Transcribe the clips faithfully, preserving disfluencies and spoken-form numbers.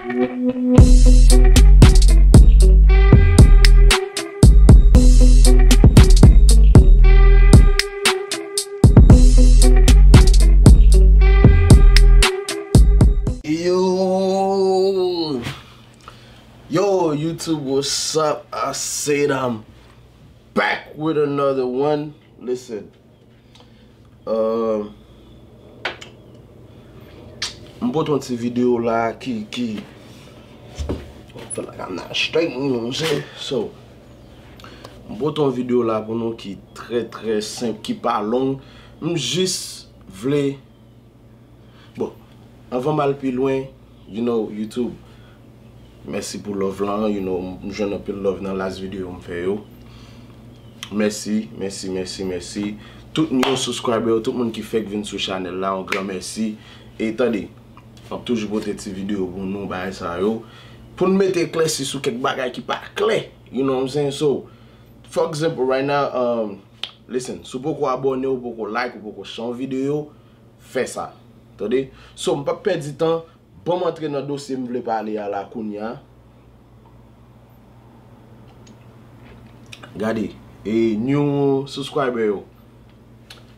Yo, yo, YouTube, what's up? I said I'm back with another one. Listen, uh, m pote yon ti videyo la ki, ki, feel like I'm not straight, you know what I'm saying? So, m pote yon videyo la pou nou ki trè, trè senp, ki pa long. M jis vle Bon, anvan m al pi lwen, you know, YouTube, mèsi pou love lan, you know, m jwenn anpil love nan last video m fè yo. Mèsi, mèsi, mèsi, mèsi. Tout new subscriber yo, tout moun ki fèk vin sou chanèl la, yon gran mèsi. E tande, m ap toujou pote ti videyo pou nou, bagay sa yo. Pou n mete eklèsi sou kèk bagay ki pa klè, you know what I'm saying? So, for example, right now, um, listen, si w poko abòne, w poko like, w poko share yon videyo, fè sa. Tande? So, m p ap pèdi tan, ban m antre nan dosye m vle pale a la kounye a. Gade, e new subscriber yo,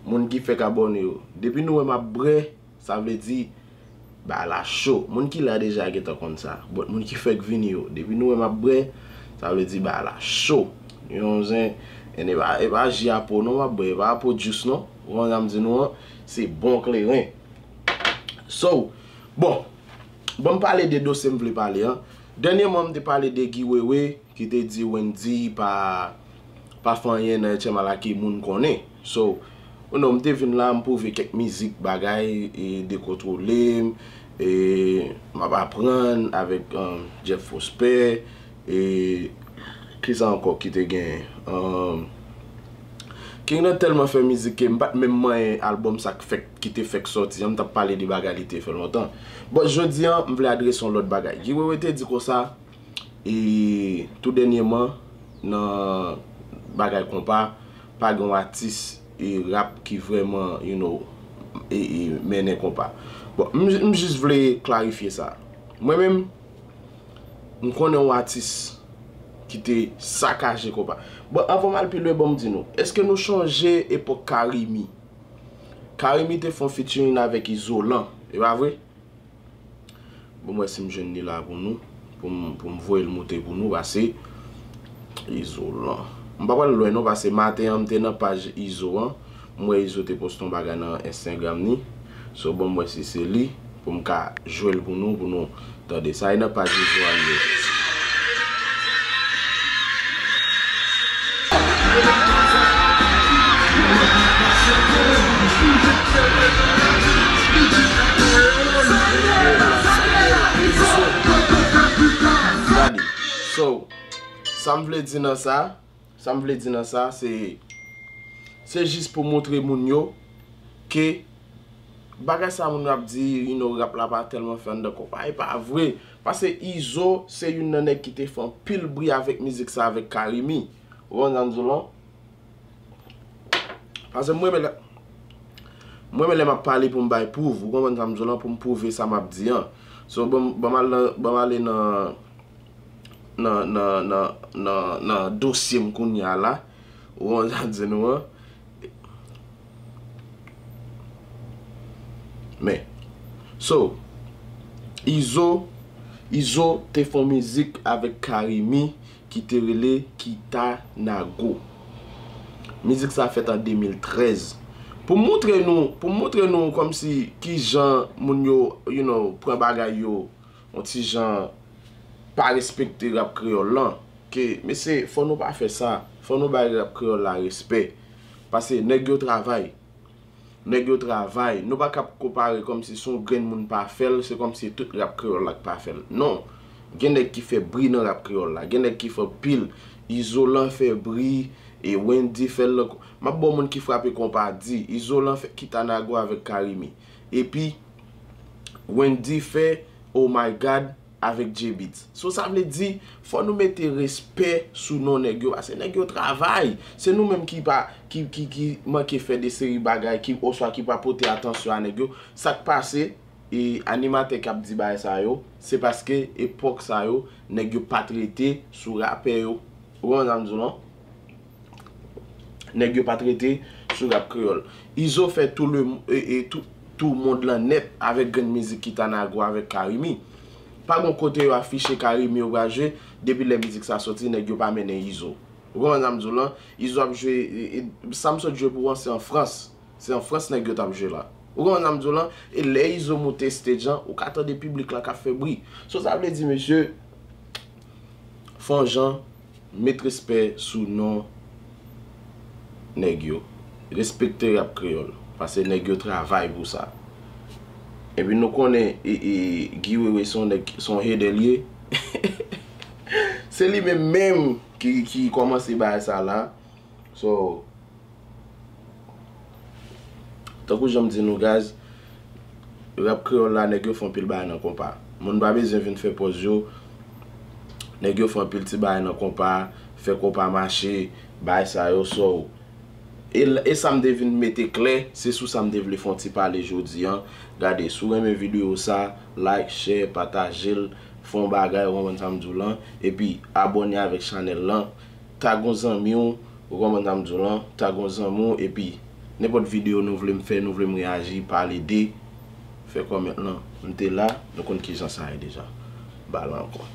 moun ki fèk abòne yo, depi nou wè m ap brè, sa vle di, bagay la cho. Moun ki la deja gentan konn sa. But moun ki fèk vini yo, depi nou wè m ap brè, sa vle di bagay la cho. You know what I'm saying? And e pa, e pa ji a po non m ap bwè, e pa po juice non. Ou konn sa m di nou an? Se bon kleren. So, bon, bon, m pale de dosye m vle pale an. Dènyèman, m te pale de Guy Wewe ki te di Wendyy pa, pa fè anyen nan Etchenn Malaki moun konnen. So, you know, m te vin la, m pwouve kèk mizik, bagay, e, Dekontwole m, e, m ap aprann avèk, um, Jeff Prosper, e, kisa ankò ki te genyen? Um, King nan tèlman fè mizik ke m pa t menm manyen albòm sa k fèk, ki te fèk sòti an, m t ap pale de bagay li te fè lontan. But jodi an, m vle adrese yon lòt bagay. Guy Wewe te di konsa, e tou dènyèman, nan bagay konpa, pa gen yon atis, e, rap ki vrèman, you know, e, e, mennen konpa. Bon, m, m jis vle klarifye sa. Mwen menm, m konnen yon atis ki te sakaje konpa. Bon, anvan m al pi lwen, ban m di nou, èske nou chonje epòk Carimi? Carimi te fè yon featuring avèk Izolan, e pa vre? Bon, m wè si m jwenn li la pou nou, pou m, pou m voye l moute pou nou, pase Izolan. M pa pral lwen non, pase maten an, m te nan paj Izo an, m wè Izo te poste yon bagay nan Instagram ni. So, bon, m wè si se li, pou m ka jwe l pou nou, pou nou tande. Sa e nan paj Izo a li ye. Gade. So, sa m vle di nan sa, sa m vle di nan sa, se, se jis pou montre moun yo ke bagay sa moun yo ap di, you know, rap la pa tèlman fè anndan konpa, e pa vre. Pase Izo se youn nan nèg ki te fè anpil bri avèk mizik sa avèk Carimi. Ou konn sa m di w lan? Pase m renmen lè, m renmen lè m ap pale pou m bay pwouv, ou konprann sa m di w lan, pou m pwouve sa m ap di an. So, ban m, ban m al nan, ban m ale nan, nan, nan, nan, nan, nan dosye m kounye a la. Ou konprann sa m di nou an? Men, so, Izo, Izo te fè yon mizik avèk Carimi ki te rele Kita Nago. Mizik sa fèt an de mil trèz. Pou m montre nou, pou m montre nou kòmsi kijan moun yo, you know, pran bagay yo, yon ti jan pa respekte rap kreyòl lan. Ke, mesye, fò nou pa fè sa. Fò nou bay rap kreyòl la respè. Pase nèg yo travay. Nèg yo travay. Nou pa ka konpare kòmsi se yon grenn moun pa fè l, se kòmsi tout rap kreyòl la k pa fè l. Non. Gen nèg ki fè bri nan rap kreyòl la. Gen nèg ki fè pil. Izolan fè bri, e Wendy fè l. M ap ba w moun ki frape konpa di. Izolan fè Kita Nago avèk Carimi. Epi, Wendy fè Oh My God avèk J-Beatz. So, sa vle di, fò nou mete respè sou non nèg yo, pase nèg yo travay. Se nou menm ki pa, ki, ki, ki manke fè de seri bagay, ki, oswa ki pa pote atansyon a nèg yo. Sa k pase, e animatè k ap di bagay sa yo, se paske epòk sa yo, nèg yo pa t rete sou rapè yo. Ou konprann sa m di w lan? Nèg yo pa t rete sou rap kreyòl. Izo fè tou le e, e, tou, tou mond lan nèt avèk grenn mizik Kitanago avèk Carimi. Pa gon kote yo afiche Carimi yo pral jwe, depi lè mizik sa soti, nèg yo pa mennen Izo. Ou konprann sa m di w lan? Izo ap jwe, e, e, sa m sot jwe pou w an, se an Frans. Se an Frans nèg yo t ap jwe la. Ou konprann sa m di w lan? E lè Izo moute stage an, ou ka tande piblik la k ap fè bri. So sa vle di, mesye, fè yon jan, met respè sou non nèg yo. Respekte rap kreyòl. Paske nèg yo travay pou sa. Epi nou konnen e, e, Guy Wewe se yon nèg, se yon hater li ye. Se li menm menm ki, ki kòmanse bagay sa la. So, tankou jan m di nou, guys, rap kreyòl la, nèg yo fè anpil bagay nan konpa. Moun pa bezwen vin fè pòz yo. Nèg yo fè anpil ti bagay nan konpa, fè konpa mache, bagay sa yo. So, e, e sa m te vin mete klè, se sou sa m te vle fè yon ti pale jodi an. Gade, si w renmen videyo sa, like, share, pataje l, fè yon bagay, ou konprann sa m di w lan. Epi, abòne avèk chanèl lan. Tag yon zanmi w, ou konprann sa m di w lan, tag yon zanmi w, epi nenpòt videyo nou vle m fè, nou vle m reyaji, pale de, fè kòmant lan. M te la, nou konn kijan sa ye deja. Bala ankò.